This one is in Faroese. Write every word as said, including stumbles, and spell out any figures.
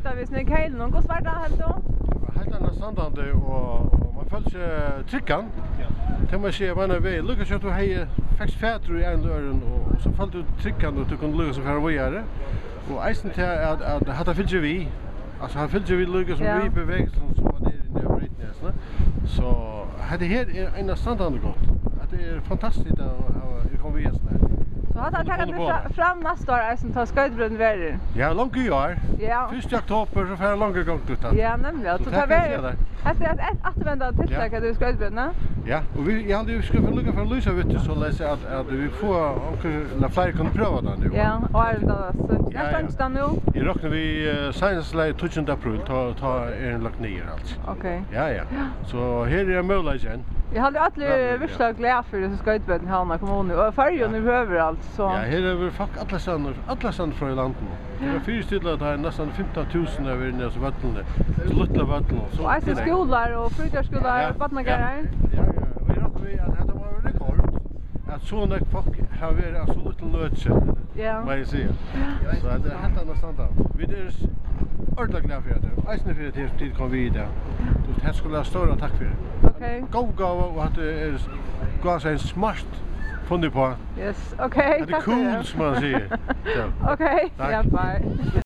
Tá við snøgg heilin, og hvussu var tað, helt tú? Tað var heilt annars standandi, og, og man følti seg tryggan. Tað má eg siga, beinan vegin. Líka skjótt tú hevði fekst fatur í ein øðrum, og, og so følti tú tryggan, og tú kundi líka so fara víðari. Og eisini til at, at hatta fylgir við. Altso, hann fylgir við líka sum Ja. við bevegelsen, sum man er inni á breytini, altso. So, hetta her er einastandandi gott. Hetta er fantastiskt at hava, eg kom við, altso. So hatta taka tit fra-, fram næsta ár, eisini, tá skoytubreytin verður? Ja, langt í ár. Ja. Fyrsta oktober, so fer hann langt í gang, tú, tá. Ja, nemliga. So So tað takk fyri verður, at hetta er eitt, eitt afturvendandi tiltak, Ja. at tú skoytubreytin, ja? Ja, og vit, eg haldi, vit skulu líka fara at lýsa við tí, soleiðis at, at vit fáa onkur, ella fleiri kunnu prøva tað nú. Ja, og er tað so? Ja, Nær ja. stendur tað nú? Eg rokni við, eh, seinast lagi tíggjunda apríl, tá, tá er hann lagt niður, altso. Ok. Ja, ja. Ja. So her er ein møguleiki enn. Eg haldi, allir Ja, eru ja. virkuliga glað fyri hesa skoytubreytina í Havnar kommunu, og Føroyum Ja. yvirhøvur, altso. Ja, her eru fólk allastaðni, allastaðni frá í landinum. Tað Ja. er fyristillað, at tað er næstan fimtan túsund at vera inni á hesum vøllinum, so lítla vøllinum. So Og eisini Nei. skúlar og frítíðarskúlar Ja, og barnagarðar. ja, ja, ja. Og eg rokni við, at hetta má vera rekord, at so nógv fólk hava verið á so lítlum øki, Ja. má eg siga. Ja. So hetta er heilt annað standard. Vit eru s-, ordiliga glað fyri hetta. Eisini fyri, at tit, tit komu við í dag. Tú veist, hetta skulu hava stóra takk fyri. Ok. Góð gáva, og at tað er s-, góðs ein smart funnið uppá. Yes, ok, Hetta er takk fyri cool, tað. sum man sigur. So, Ok, takk. ja, bye.